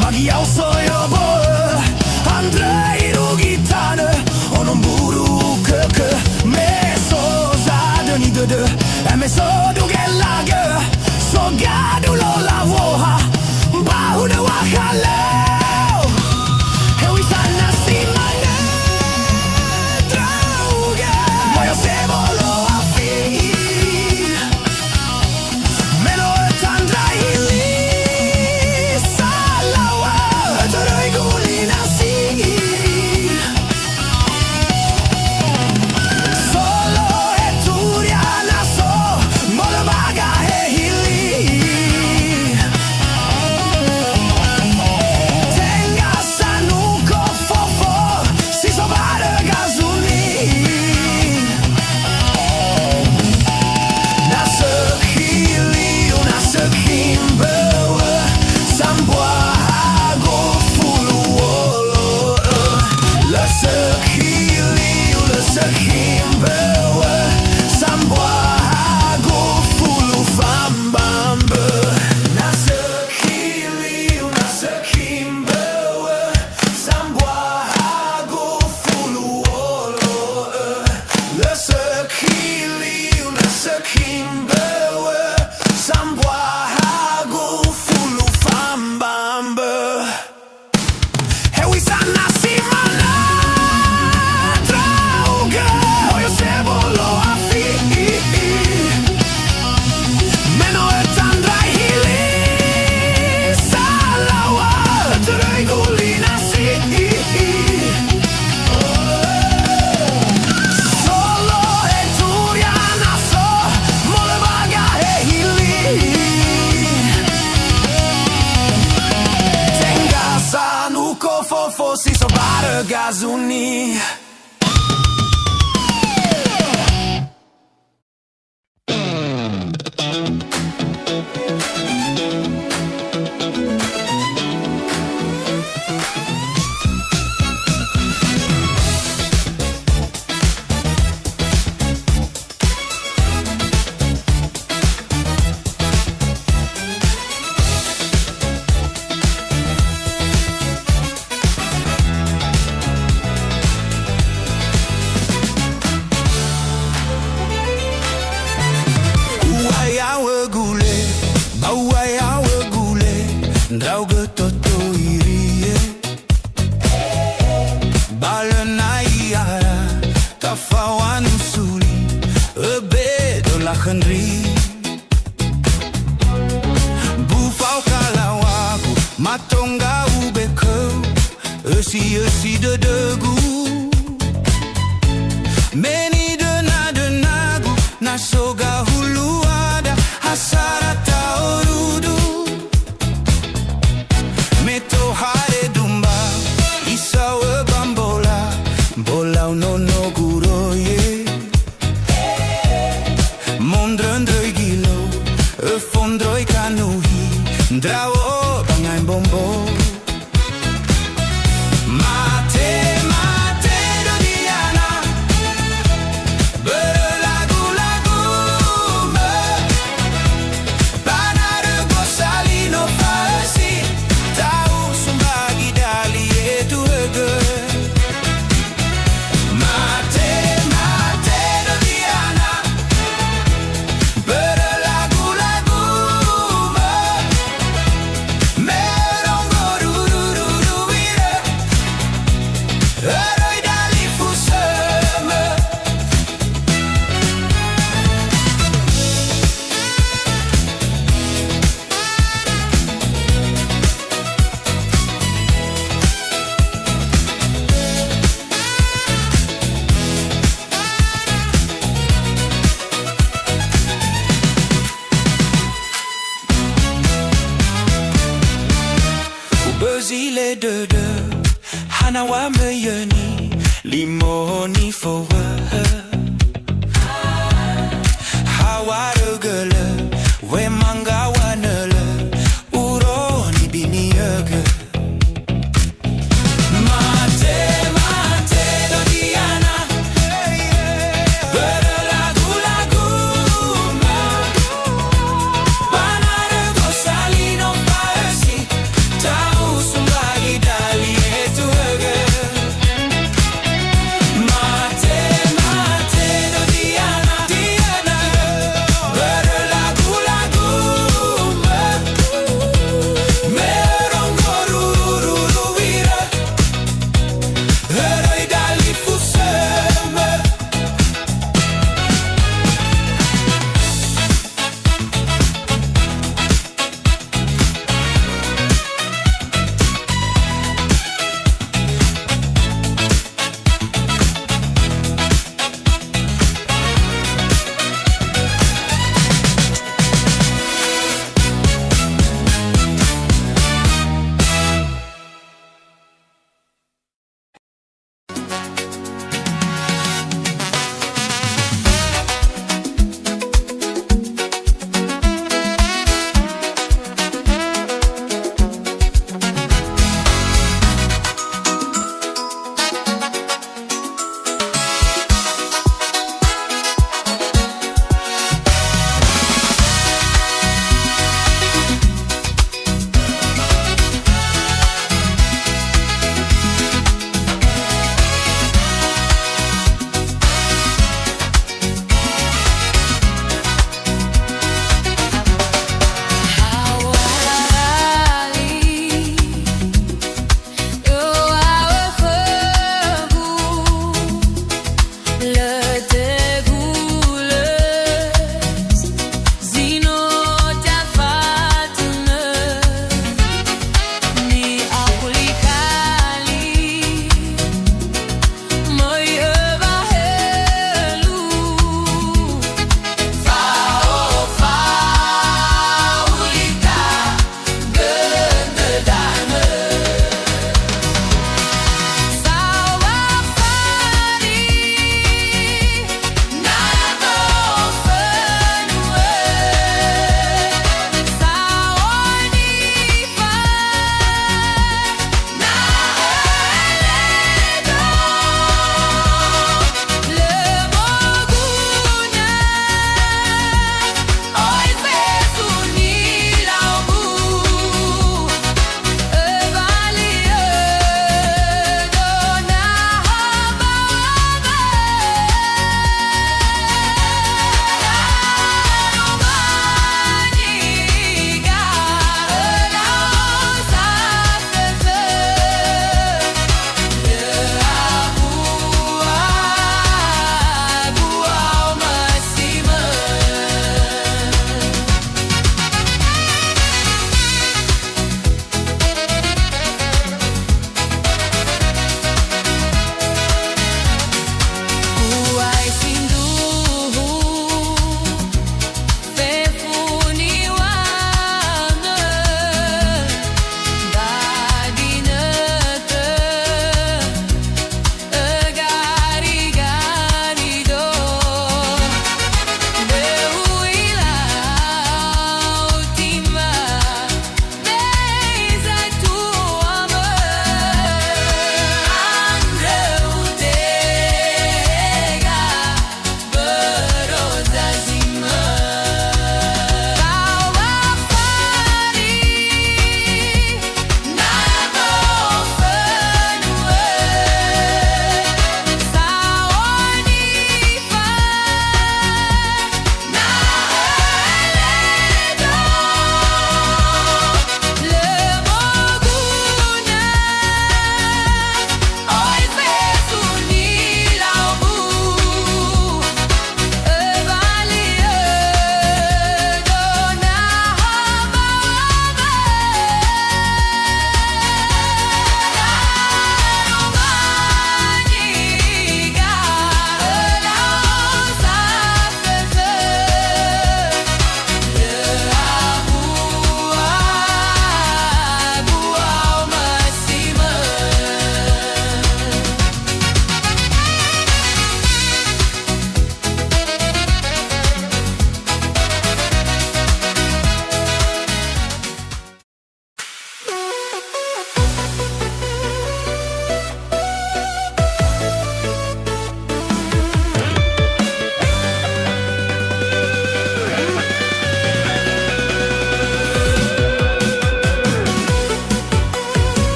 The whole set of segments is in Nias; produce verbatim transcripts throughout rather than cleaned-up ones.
Magiau soyo bö'ö, andrö irugi tanö, ono mburu kökö, me so zadöni dödö, me so dugelagö, so gadulo lawoha, ba hunö wa halöu, hewisa na si manö ndra'ugö, moyo sebolo afi. Me no ötandra hili salaŵa, ötöröi guli nasi. Solo eturia na so, molö ba gahe hili. Tenga sanuko fofo, si so barö gazuni. Na sökhi liu, na sökhi mböwö, sambua ha gofulu olo'ö. Lö sökhi liu, lö sökhi mböwö, sambua ha gofulu fambambö. Na sökhi liu, na sökhi mböwö, sambua ha gofulu olo'ö. Lö sökhi liu, lö sökhi mböwö, sambua ha gofulu fambambö. Hewisa na si manö ndra'ugö, moyo sebolo afi. Me no ötandra hili salaŵa, ötöröi guli nasi. Solo eturia na so, molö ba gahe hili. Tenga sanuko fofo, si so barö gazuni. Ua yawö gule, ba ua yawö gule, ndra'ugö toto irie. Ba lö na i'ara, tafaŵa nusuli, öbedo lakhö ndri. Bu fao kalaŵagu, mato ndra'ugö khöu, ösi-ösi dödögu. Me nidönadönagu, na so gahuluada, ha sara ta'orudu. Me tohare dumba, isaŵö ba mbola, mbolau nonogu roye. Mondröndröi gilou, öfondröi kanuhi, ndra'o ba ngae mbombo. Mate, mate, dödiana, börö lagulagumö. Ba narö gosali no fa'ösi, ta'usu mbagi dali etuhögö. Mate, mate, dödiana, börö lagulagumö. Me rongo rurururu irö, öröi dalifusömö. Ubözi le dödö, hana wa möi yöni, limoho nifowöhö. Haŵa'ö gölö, we manga wanölö, uroni biniögö. Mate, mate, dödiana, börö lagulagumö. Ba narö gosali no fa'ösi, ta'usu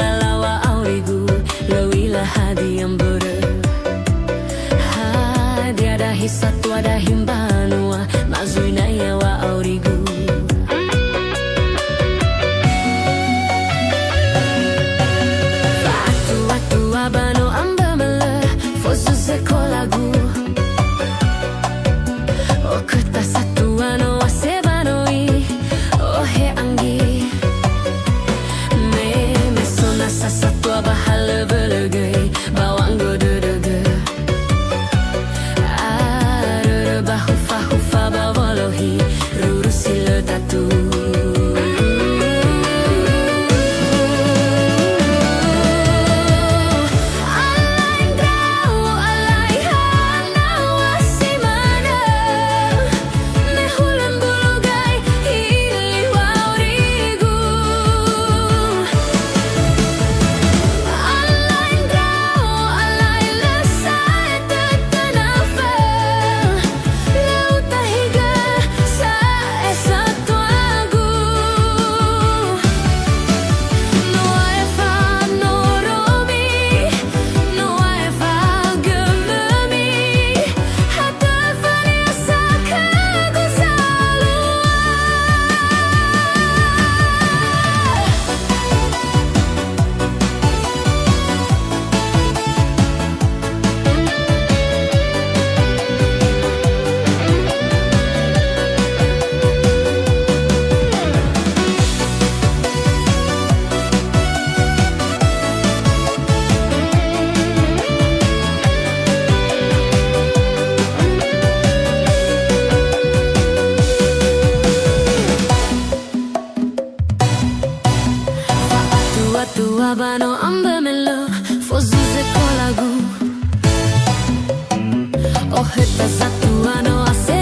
Alawa aurigu, lö u'ila hadia mbörö. Hadia dahi satua dahi mbanua, ma zui naya wa aurigu. Fa'atua-tua ba no ambö mölö, fozu zekolagu. Okhöta satua no ase ba no i, ohe anggi. Me, me so nasa satua ba halö wölö göi, ba wanggo dödögö. Arörö ba hufa-hufa ba wolohi, ruru si lö tatu. Alai ndra'o, alai hana wa si manö. Me hulö mbulu göi, hili wa aurigu. Alai ndra'o, alai lö sa'ae tötönafö. Lö utahigö sa'ae satuagu. No aefa noromi, no aefa gömömi, ha töfa niasa khögu zalua. Fa'atua-tua ba no ambö mölö, fozu zekolagu. Okhöta satua no ase